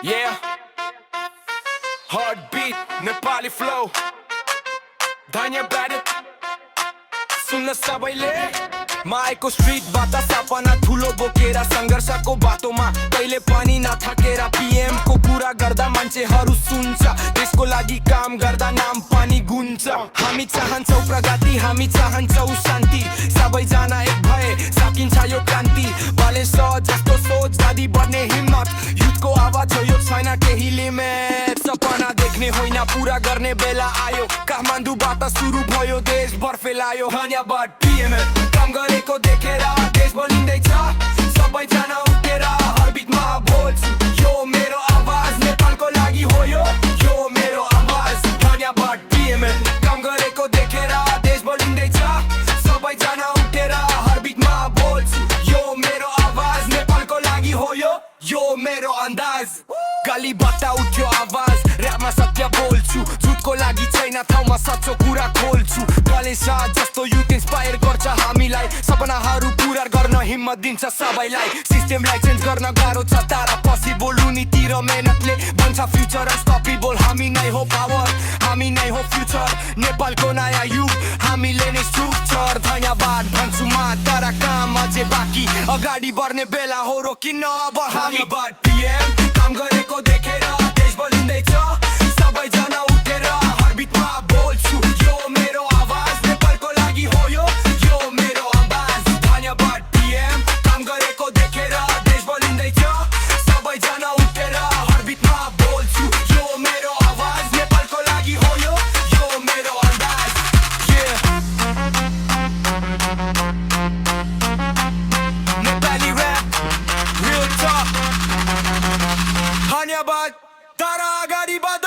Yeah, heartbeat, Nepali flow, धन्यवाद सुन्न सबैले माएको स्ट्रिटबाट सपना ठुलो बोकेर संघर्षको बाटोमा कहिले पनि नथकेर पीएम को कुरा गर्दा मान्छेहरू सुन्छ देशको लागि काम गर्दा नाम पनि गुन्छ हामी चाहन्छौ प्रगति हामी चाहन्छौ शान्ति सबैजना एक भए सकिन्छ यो क्रान्ति बालेश जस्तो सोच दादी बढ्ने हिम्मत युथको आवाज हो यो छैन केही लिमिट सपना देख्ने होइन पूरा गर्ने बेला आयो काठमाडौँबाट सुरु भयो देशभर फैलायो धन्यवाद पीएम काम गरेको देखेर देश बलिँदैछ सबैजना उठेर हरबिटमा बोल्छु यो मेरो आवाज नेपालको लागि हो यो मेरो आवाज धन्यवाद पीएम काम गरेको देखेर देश बलिँदैछ सबैजना उठेर हरबिटमा बोल्छु यो मेरो आवाज नेपालको लागि हो यो मेरो अन्दाज गालीबाट उठ्यो आवाज र्यापमा सत्य बोल्छु झुटको लागि छैन ठाउँमा सच्चो कुरा खोल्छु कलेज जस्तो युथ इन्स्पायर गर्छ हामीलाई सपनाहरू पूरा गर्न हिम्मत दिन्छ सबैलाई सिस्टमलाई चेन्ज गर्न गाह्रो छ तर पोसिबल नीति र मेहनतले बन्छ फ्युचर अनस्टपेबल हामी नै हो पावर हामी नै हो फ्युचर नेपालको नयाँ युग हामीले नै स्ट्रक्चर धन्यवाद भन्छु म तर काम अझै बाँकी अगाडि बढ्ने बेला हो रोकिन्न अब हामी पीएम काम गरेको देखेर देश बलिँदैछ सबैजना उठेर हरबिटमा बोल्छु यो मेरो आवाज नेपालको लागि हो यो मेरो आवाज धन्यवाद पीएम काम गरेको देखेर देश बलिँदैछ सबैजना उठेर हरबिटमा बोल्छु यो मेरो आवाज नेपालको लागि हो यो मेरो अन्दाज नेपाली ऱ्याप रियल टक धन्यवाद तर अगाडि बढ्दै